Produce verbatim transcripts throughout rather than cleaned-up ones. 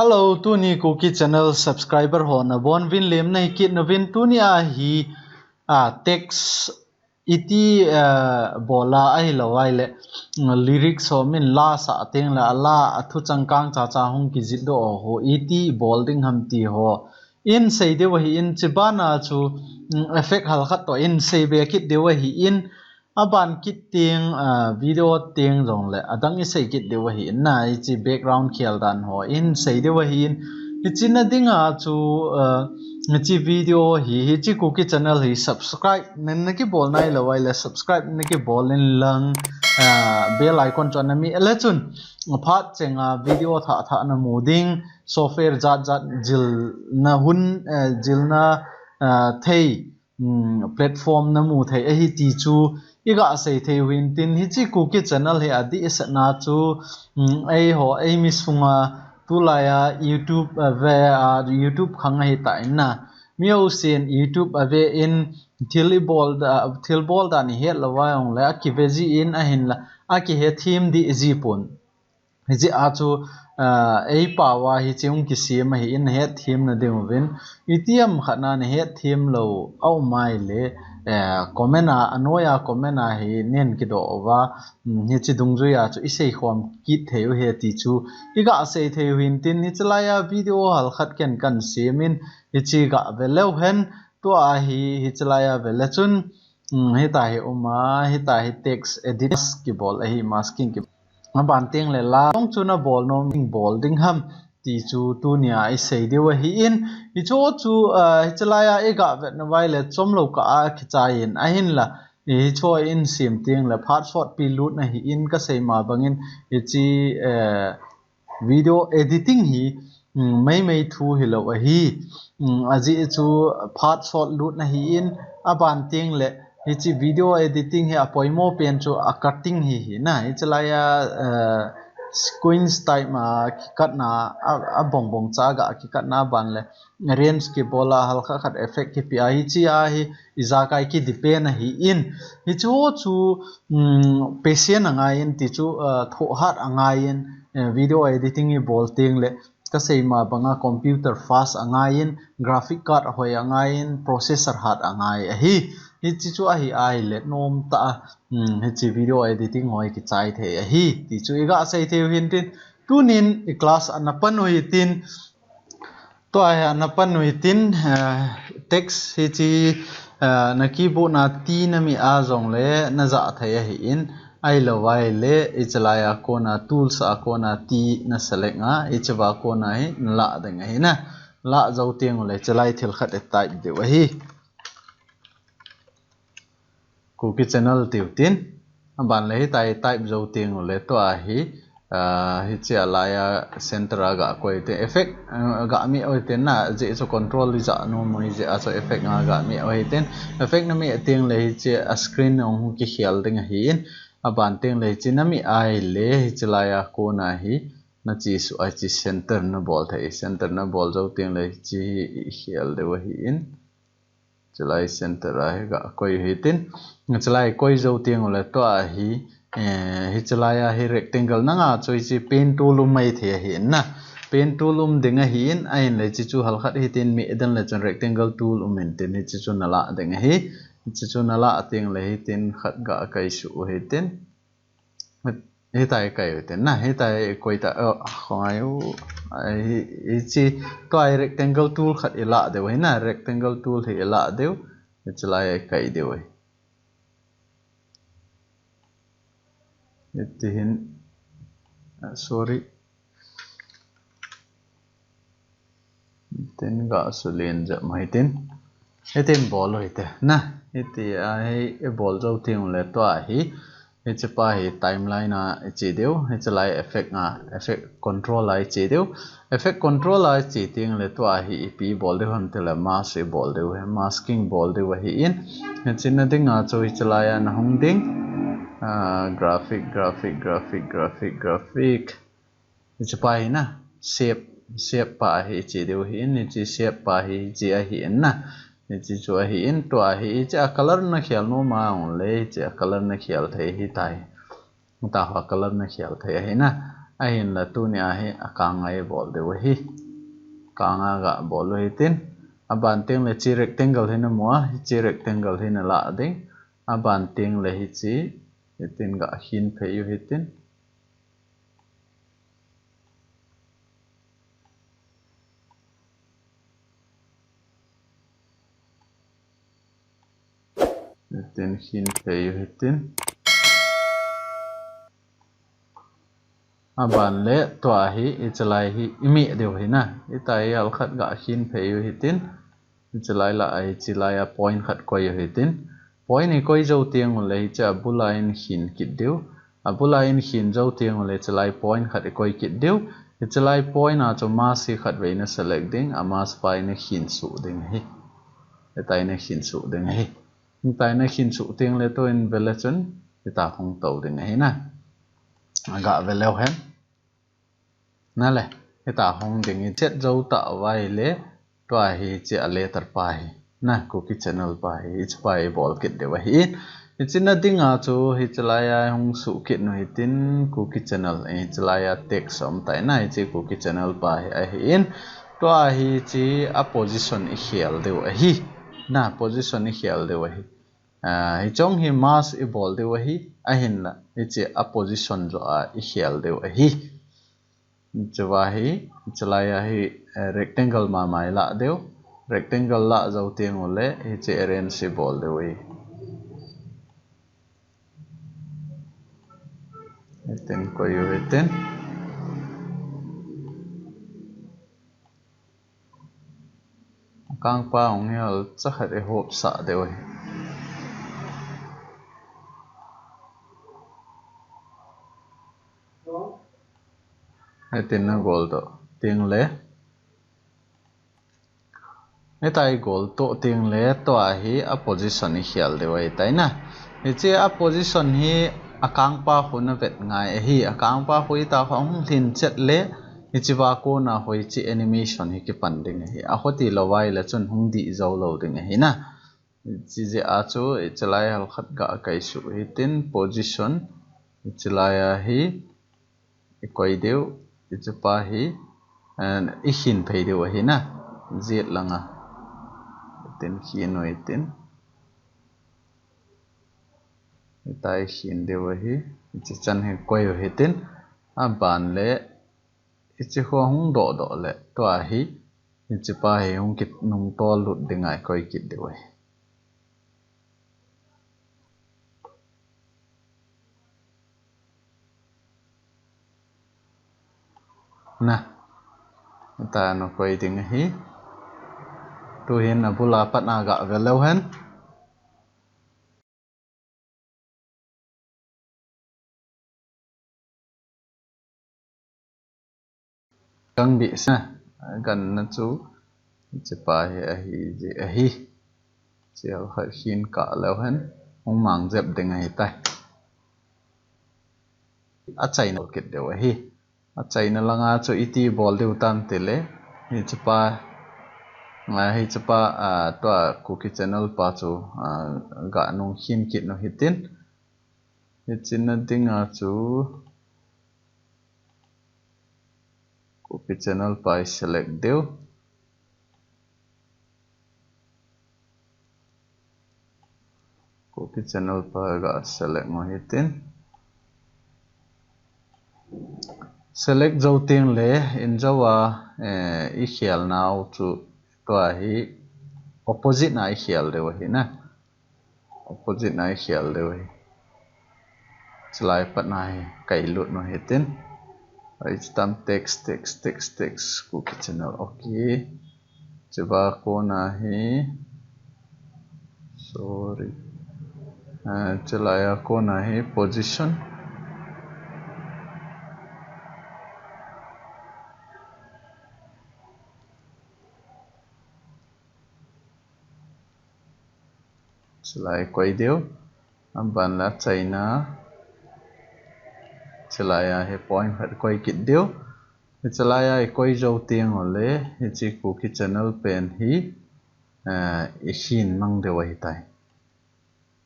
Hello, tuni Kuki channel subscriber ho nabonuvin lemna hi kit nauvin. Tuni a hi, a, text iti, a, bola ahilou ahile, mm, lyrics ho min la sa teng le ala a thuchang kang cha cha hung kijih doh ho iti bol ding ham ti ho in sei diu ahin, chubana chu, mm, effect halkhat toh in sei be kit diu ahin, aban kit teng, a, video teng jongle adang i sei kit diu ahin, hiche background khel dan ho in sei diu ahin, hiche na dinga chu, a, hiche video hi, hiche Kuki channel hi subscribe na, na kibol nailou ahile subscribe na kibol in lang, a, bell icon chu ana meh le chun phat chenga video thah thah namu ding, software jat jat jilna hun, a, jilna, a, thei, um, platform namu thei ahi ti chu iga sei thei uvin tin, hiche Kuki channel hi adih sena chu, um, eiho, eimi sunga tulaiya YouTube a ve a, YouTube khang ahi ta in na. Mi jousen YouTube a ve in thil i bol da, thil bol dan i het lou a jongle akive ji in ahinla, akihe them dih ji pon. Hijeh a chu, a, ei pao a hiche hung kisem ahin, na het them na diuvin. Itiham khat na na het them lou a um ahile, a, comment a, anoiya comment a hi nen kidoh uva, um, hiche dungjui a chu i sei khom kit thei u ahi ti chu iga sei thei uvin tin, hiche laiya video halkhat ken kan sem in, hiche ga ve leu hen, tua hi, hiche laiya ve le chun, um, hitia hi um a, hitia hi text edit kibol ahi, masking kibol. Aban teng le la jong chu nabol nom ding, bol ding ham ti chu tunia i sei diu ahin, hichu chu, a, hiche laiya iga vet nauva ahile chomlou kah a kichai in ahinla, hichu in sem teng le phat sotpi lut na ahin, ka sei ma bangin hiche, a, video editing hi, um, meimei thu hilou ahi. Um, ajeh chu phat sot lut na ahin, aban teng le hiche video editing hi apoimo pen chu a cutting hi ahi na, hiche laiya, a, sequence type a kikatna, a, abongbong cha ga kikatna ban le range kibol a, halkhat khat effect kipe a, hiche a hi ijakai kidepend ahin, hichu chu, um, patient angaiyin ti chu, a, thohhat angaiyin, a, video editing i bol teng le ka sei ma banga computer fast angaiyin, graphic card ahoi angaiyin, processor hat angai ahi. Hiche chu ahi ahile nomtah a, um, hiche video editing ho i kichai thei ahi ti chu iga sei thei u ahin tin, tunin i class ana pan u ahi tin, tua hi ana pan u ahi tin, a, text hiche, a, na keyboard na T na meh a jongle na jah thei ahin, ahilou ahile hiche laiya kona tools a kona T na select a, hiche va kona hi na lah ding ahi na. Lah jou teng ule hiche lai thil khat i type diu ahi. Kuki channel tiu tin. Aban le hitia i type jou teng ule tua hi, a, hiche a laiya center a ga koi te effect, a, ga meh u ahi tin na, ajeh chu control i jah nom u ahi jeh a chu effect a ga meh u ahi tin. Effect na meh teng le hiche a screen hung kikhel ding ahin, aban teng le hiche na meh ahile hiche laiya kona hi na chesuh a hiche center na bol thei, center na bol jou teng le hiche hi i khel diu ahin. Hiche lai center a hi ga koi u ahi tin. Hiche lai koi jou teng ule tua hi, eh, hiche laiya hi rectangle nanga chu hiche pen tool um mai thei ahi na. Pen tool um ding ahin, ahinle hiche chu halkhat hitin meh den le chun rectangle tool um in tin hiche chu na lah ding ahi. Hiche chu na lah teng le hitin khat ga kai suh u ahi tin. Hitia i kai u ahi tin na, hitia i koi ta, oh, khongai u, hi, hiche, tua hi rectangle tool khat i lah diu ahi na, rectangle tool hi i lah diu, hiche lai i kai diu ahi. Hiti hin, ah, sorry. Tin ga sulen jep mai tin. Hitin bol u hite. Na, hiti a hi i bol jou teng ule tua hi. Hiche pa hi timeline a i che diu. Hiche lai effect a, effect control a i che diu. Effect control a i che teng le tua hi ipi bol diu ham tile mask i bol diu. Masking bol diu ahin. Hiche na dinga chu hiche lai a na hung ding. Ah, graphic, graphic, graphic, graphic, graphic. Hiche pa hi na, shape, shape pa hi che diu ahin, hiche shape pa hi che ahin na. Hiche chu ahin, tua hi hiche a color na khel nom a ule, hiche a color na khel thei hitai. Tua hi color na khel thei ahi na. Ahinla tunia hi akang a ibol diu ahi. Kang a gabol u hitin. Aban tengle hiche rectangle hi namu a, hiche rectangle hi nalah ding. Aban tengle hiche, hitin gakhin phei u hitin. Hitin khin phei u hitin. Aban le tua hi, hichelai hi imeh diu ahi na. Hitia hi halkhat gakhin phei u hitin. Hichelai lah a, hichelai a point khat koi u hitin. Point hi koi jou teng uleh hiche abul a hin khin kit diu. Abul a hin khin jou teng uleh hichelai point khat ikoi kit diu. Hichelai point a chu mask hi khatvei naselect ding, a mask pa hi nakhin suh ding ahi. Hitia hi nakhin suh ding ahi. Hitia hi nakhin suh tengle tuin vele chun hitia hung tou ding ahi na. Gave leu hen. Nale, hitia hung ding ahi. Chet jou tah uva ahile, tua hiche a letter pa hi. Na, Kuki Channel pa hi, hiche pa hi ibol kit diu ahi. Hiche na dinga chu, hichelai a hung suh kit u hitin Kuki Channel, hichelai a text um tai na, hiche Kuki Channel pa hi ahin. Tua hiche a position ikhel diu ahi. Na, position ikhel diu ahi. Ah, hiche hi mask ibol diu ahi, ahinla, hiche a position joh a ikhel diu ahi. Hiche va hi, hichelai a hi, eh, rectangle mama ilah diu. Rectangle lah jou teng uleh, hiche arrange ibol diu ahi. Hitin koi u hitin. Akang pa hung hi halcha khat ihop sah diu ahi. Hitin nagol doh tengle. Hitia igol doh tengle tua hi a position ikhel diu ahitai na. Hiche a position hi akang pa khu navet ngai ahi. Akang pa khu hitia khu ahung lhin chet le hiche va kona khu hiche animation hi kipan ding ahi. Ahoti lou vai le chun hung dih jou lou ding ahi na. Hiche jeh a chu hichelai halkhat gakai suh hitin position hichelai a hi ikoi diu, hiche pa hi, eh, ikhin phei diu ahi na, jet langa. Hitin khin u hitin. Hitia ikhin diu ahi, hiche chan hi koi u hitin, aban le, hiche khu hung doh doh le, tua hi, hiche pa hi hung kinung tol lut dinga ikoi kit diu ahi. Na, hitia nakoi ding ahi. Tuhin abul a pat a gave leu hen. Kang bih sa, ganna chu, hiche pa hi ahi, jeh ahi. Hiche a khat hin kah leu hen, hung mang jep ding ahitai. Achaina kit diu ahi. Achaina langa chu iti bol diu tam tile, hiche pa, nga hiche pa, a, tua Kuki Channel pa chu, a, ganung khin kit u hitin. Hiche na dinga chu Kuki Channel pa i select diu. Kuki Channel pa ga select u hitin. Select jou teng le, in jou a, eh, i khel nau chu tua hi opposite na i khel diu ahi na. Opposite na i khel diu ahi. Chulai pat na hi kai lut u hitin. Hiche tam text, text, text, text, Kuki Channel. Okay. Hiche va kona hi. Sorry. Ah, chulai a kona hi position. Chulai koi diu. Aban la chaina. Chulai a hi point khat koi kit diu. Hiche lai a i koi jou teng u le, hiche Kuki Channel pen hi, eh, i khin mang diu ahitai.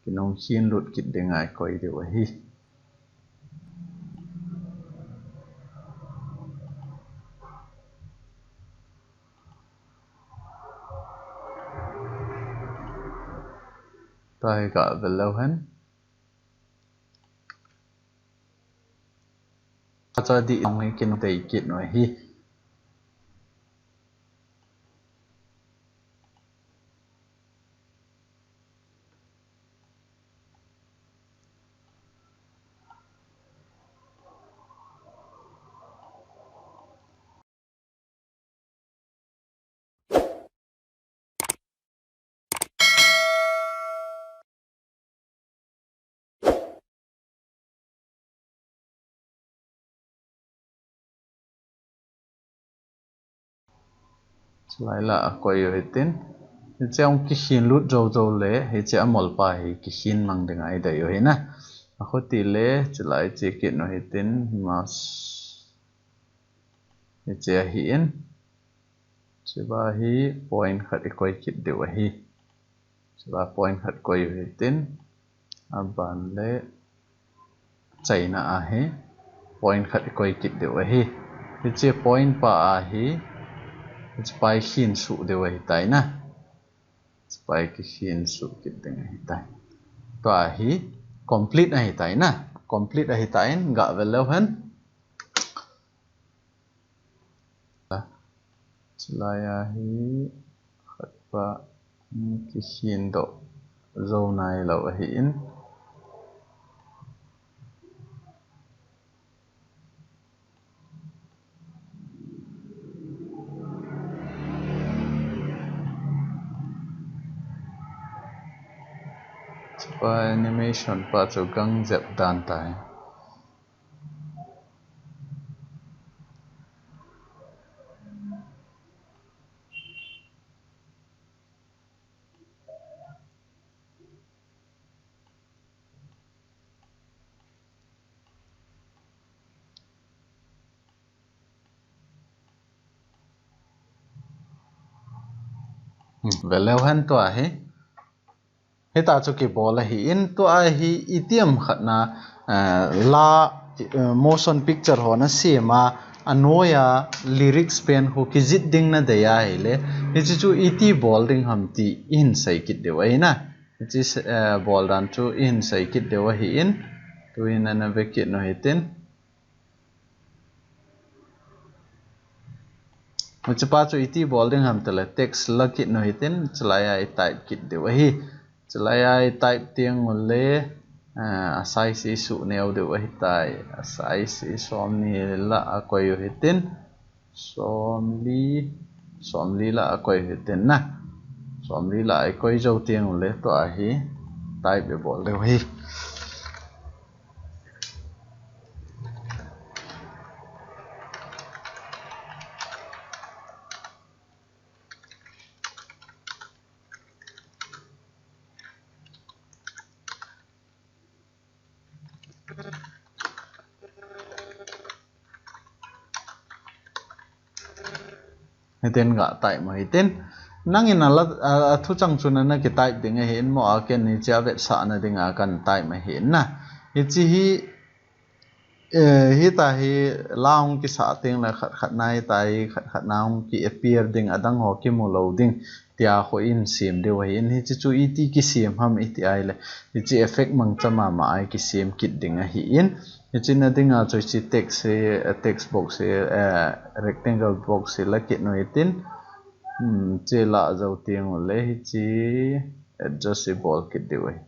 Kinung khin lut kit ding a i koi diu ahi. Tua hi gah vel leu hen. Acha di ong hi kin dei kit u ahi. Chulai lah a koi u hitin. Hiche ong kikhin lut jou jou le, hiche a mol pa hi kikhin mang ding a i dei u hi na. A khuti le, chulai che kit u hitin, mask. Hiche ahi in. Chuba hi point khat i koi kit diu ahi. Chuba point khat koi u hitin. Aban le China ahi. Point khat i koi kit diu ahi. Hiche point pa ahi. Hiche pa i khin suh diu ahi tai na. Hiche pa i kikhin suh kit ding ahi tai. Tua hi complete ahi tai na. Complete ahi tai in gah vel leu hen. Chulai a hi khat pa, hmm, kikhin doh jou nai lou ahi in. Chupa animation pa chu gang jep dan tai. Hmm, vel leu hen tua hi. Hita chu kibol ahi in, tua hi itiham khat na, eh, la, eh, motion picture ho na sem a, a noi a lyrics pen khu kijih ding na dei ahile, hiche chu iti bol ding ham ti i hin sei kit diu ahi na. Hiche, eh, bol dan chu i hin sei kit diu ahi in, tuin ana ve kit u hitin. Hiche pa chu iti bol ding ham tile text la kit u hitin, chulai a i type kit diu ahi. Chulai a i type teng ule, ah, a size i suh neo diu ahi tai. A size i somni lah a koi u hitin. Somli, somli lah a koi u hitin na. Somli lah a i koi jou teng ule tua hi type i bol diu ahi. Hitin gah type mo hitin. Nangin a la, a, a thuchang chu na, na ki type ding ahi in mo a ken hiche a vetsahna ding a kan type ahi in na. Hiche hi, eh, hita hi la hung kisah teng le khat khat na hita hi khat khat na hung ki appear ding, adang ho kimu lou ding. Tia khu i hin sem diu ahi in, hiche chu iti kisem ham i ti ahile, hiche effect mangcha mama a i kisem kit ding ahi in, hiche na ding a chu hiche text hi, eh, text box hi, eh, rectangle box hi la kit u hitin, hmm, hiche lah jou teng ule hiche adjust i bol kit diu ahi.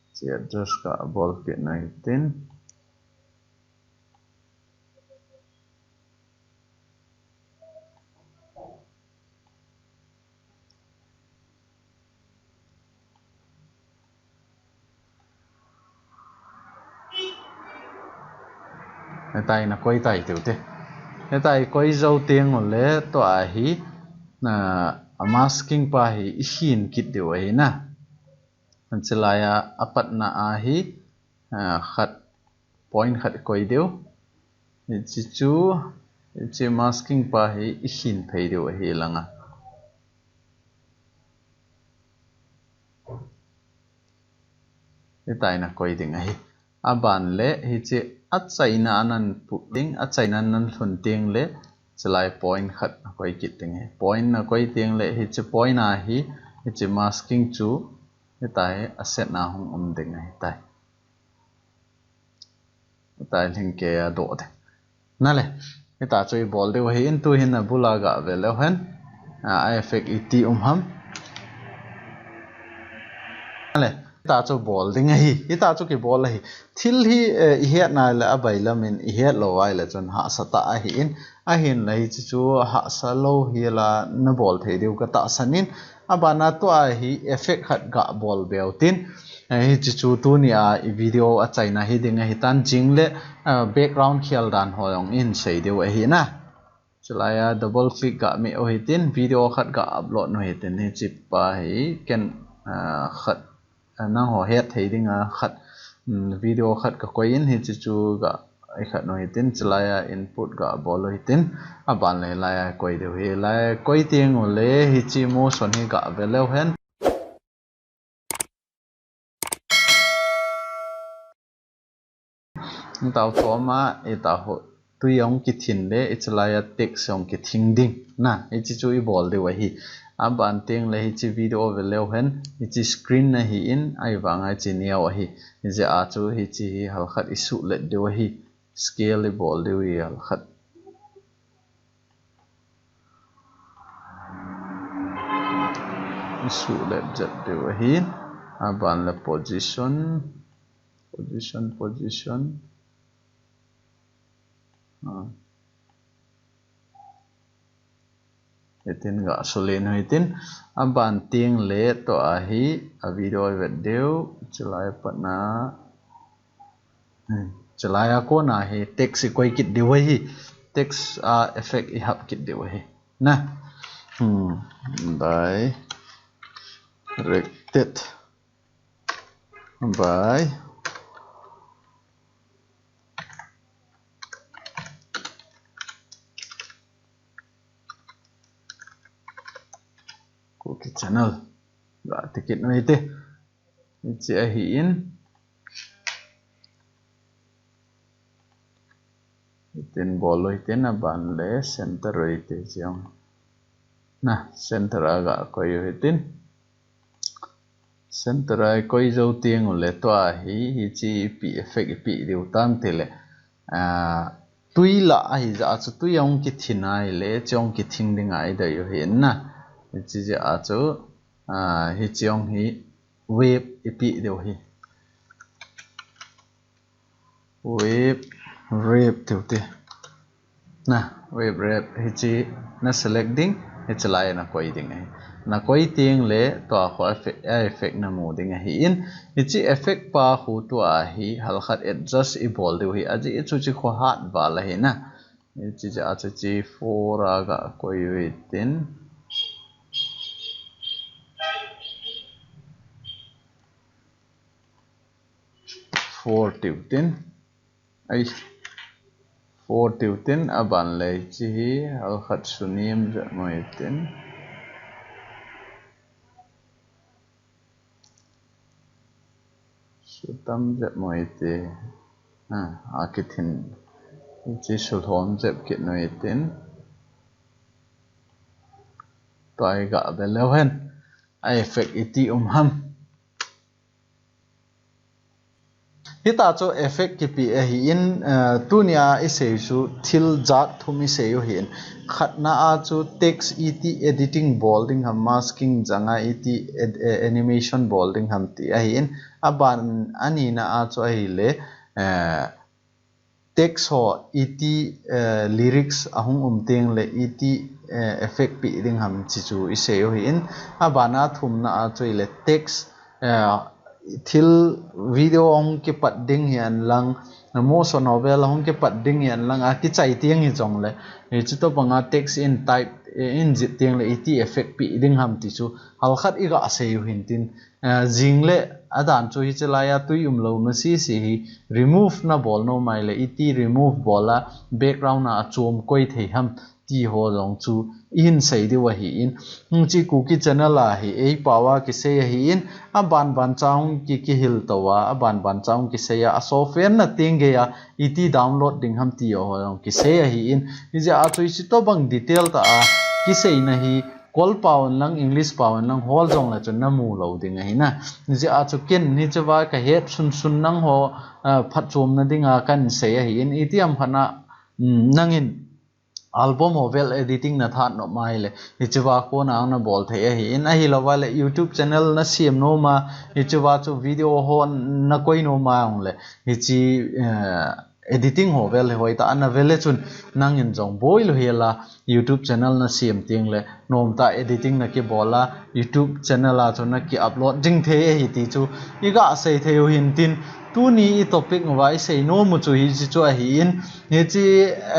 Hiche adjust ka bol kit u hitin. Hitia i na koi tai tiu te. Hitia i koi jou teng ule tua hi, na, a masking pa hi i khin kit diu ahi na. Hiche lai a, a patna a hi, ah, khat, point khat i koi diu. Hiche chu, hiche masking pa hi i khin phei diu ahi langa. Hitia i na koi ding ahi. Aban le hiche achaina a nan put ding, achaina a nan lhun teng le, hiche lai point khat na koi kit ding ahi. Point na koi teng le, hiche point a hi, Hiche masking chu hitia hi a set na hung um ding ahitai. Hitia hi lhingkei a doh ding. Nale, hitia chu i bol diu ahi in, tu hin a bul a ga ve leu hen. A, a effect iti um ham. Nale, hitia chu bol ding ahi. Hitia chu kibol ahi. Thil hi, eh, i het nai le a bailam in i het lou ai le chun hahsa tah ahi in. Ahin le hiche chu hahsa lou hi la na bol thei diu ka tahsan in. A bana tua hi effect khat ga bol beu tin. Eh, hiche chu tunia i video a chaina hi ding ahi tan, jing le, eh, background khel dan ho jong in sei diu ahi na. Chulai a double click ga me u hitin, video khat ga upload u hitin, hiche pa hi ken, ah, khat, ah, nangho het thei dinga khat, um, video khat ka koi in, hiche chu ga i khat u hitin, chulai a input ga bol u hitin, a ban le lai a koi diu hi, lai a koi teng u le hiche motion hi ga ve leu hen. Tao toma, i ta ho, tui ong kithin le, i chulai a text ong kithing ding. Na, hiche chu i bol diu ahi. A ban teng le hiche video ve leu hen, hiche screen ahi in, ahivang a hiche neo ahi. Hijeh a chu hiche hi halkhat i suh let diu ahi. Scale i bol diu hi halkhat. I suh let jep diu ahi. A ban le position, position, position. Ah. Hitin ga sulen u hitin. A ban teng le tua hi a video i vet diu. Chulai a pat na. Hmm. Chulai a kona hi text i koi kit diu ahi. Text a effect i hap kit diu ahi. Na. Hmm. Directed by Kuki Channel. Ga tikit u hite. Hiche ahi in. Hitin bol u hitin a ban le center u hite chiang. Na, center a ga koi u hitin. Center a i koi jou teng u le tua hi, hiche ipi effect ipi diu tam ti le. Ah, tui la ahi jeh a chu tui ong kithin ai le, hiche ong kithing ding a i dei u hi na. Hiche jeh a chu, ah, hiche ong hi wave ipi diu hi. Wave wrap tiu te. Na, wave wrap hiche na select ding, hiche lai na koi ding ahi. Na koi teng le tua khu effect, effect na mu ding ahi in. Hiche effect pa khu tua hi halkhat adjust i bol diu hi. Ajeh chu hiche khu hat val ahi na. Hiche jeh a chu hiche four a ga koi u hitin. Four tiu tin. Ai. Four tiu tin a ban le hiche hi halkhat sunem jep mo hitin. Sutam jep mo hite. Ha, a kithin. Hiche sulhom jep kit u hitin. Tua i ga ve leu hen. A effect iti um ham. Hitia chu effect kipe ahi in, eh, tunia i sei chu thil jat thum i sei u hi in. Khatna a chu text iti editing bol ding ham, masking janga iti ed-, eh, animation bol ding ham ti ahi in. A ban anina a chu ahile, eh, text ho iti, eh, lyrics ahung um teng le iti, eh, effect pe ding ham ti chu i sei u hi in. A bana thumna a chu ahile text, eh, thil video hung kipat ding hihen lang, motion ho vel hung kipat ding hihen lang, a kichai teng hi jong le, hiche tobanga text in type, eh, in jih teng le iti effect pe ding ham ti chu halkhat i ga sei u hin tin, eh, jing le a dan chu hiche lai a tui um lou na sese hi remove na bol nom ai le iti remove bol a background a achom koi thei ham ti ho jong chu i hin sei diu ahi in. Hiche Kuki Channel a hi ei pao a kisei ahi in, a ban ban cha hung ki, kihil tou a, a ban ban cha hung kisei a, a software na teng gei a iti download ding ham ti ho jong kisei ahi in. Hijeh a chu hiche tobang detail tah a kiseina hi Kol pau in lang, English pau in lang, hol jong le chun na mu lou ding ahi na. Hiche a chu ken hiche va ka het sunsun nangho, ah, phatchomna dinga kan sei ahi in, itiham khat na, um, nangin album ho vel editing na that nom ahile, hiche va kona na bol thei ahi in, ahilou va le YouTube channel na siam nom a, hiche va chu video ho na koi nom a jong le, hiche, eh, editing ho vel hi hoitah a na ve le chun nangin jong boi lou hel a YouTube channel na siam teng le nomtah editing na kibol a YouTube channel a chu na ki upload ding thei ahi ti chu i ga sei thei u hin tin, tuni i topic uva i sei nom u chu hiche chu ahi in, hiche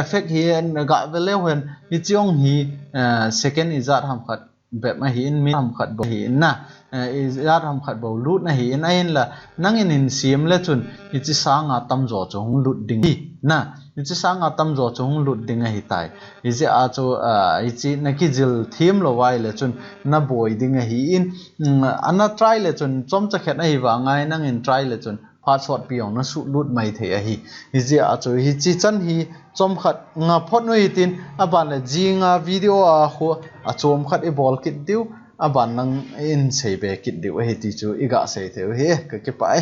effect hi na ga ve leu hen, hiche ong hi, eh, second ijat ham khat bep ahi in, minute ham khat bou ahi in na, eh, ijat ham khat bou lut na ahi in, ahinla nangin hin siam le chun hiche sanga tamjo chu hung lut ding ahi na, hiche sanga tamjo chu hung lut ding ahi tai. Hiche a chu, ah, hiche na kijil them lou vai le chun na boi ding ahi in, um, ana try le chun chomcha khat ahi vang a nangin try le chun phat sotpi jong na suhlut mai thei ahi. Hiche a chu hiche chan hi chomkhat nga phot u hitin, aban le jinga video a khu achom khat i bol kit diu, aban lang in sei be kit diu ahi ti chu i ga sei thei u hi, ka kipah e.